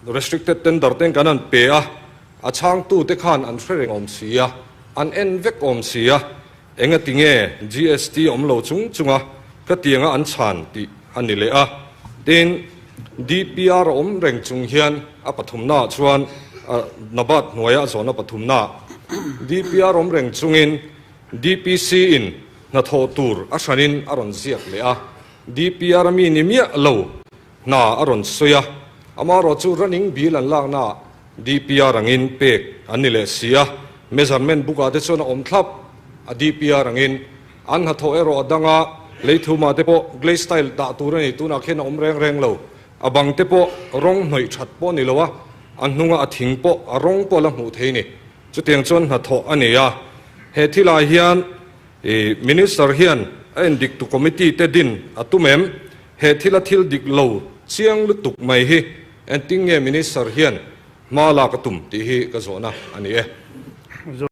Restricted tender ten kan han pe a, a chhangtute khan an hre reng awm si a, an en vek awm si a, engati nge GST awm lo chung chunga ka tianga an chhan tih a ni leh a. Tin, DPR a awm reng chung hian a pathumnaah chuan NABARD hnuaia a zawhna pathumnaah DPR awm reng chungin DPC in hnathawh tur a hranin a rawn ziak leh a, DPR a mi ni miah lo hna a rawn sawi a, amaherawh chu running bill an laknaah DPR angin pek an ni leh si a, measurement book ah te chuan a awm thlap a DPR angin an hnathawh erawh a dang a, leithumah te pawh glaze tile dah tur a ni tunah khian a awm reng reng lo, a bang te pawh rawng hnawih that pawh a ni lo a, a hnunga a thing pawh a rawng pawh a la hmuh thei a ni. Chutiang chuan hnathawh a ni a, he thilah hian i Minister hian a endiktu committee te din a tum em? He thila thil dik lo chiang lutuk mai hi engtin nge Minister hian hma lak a tum tih hi ka zawhna a ni e.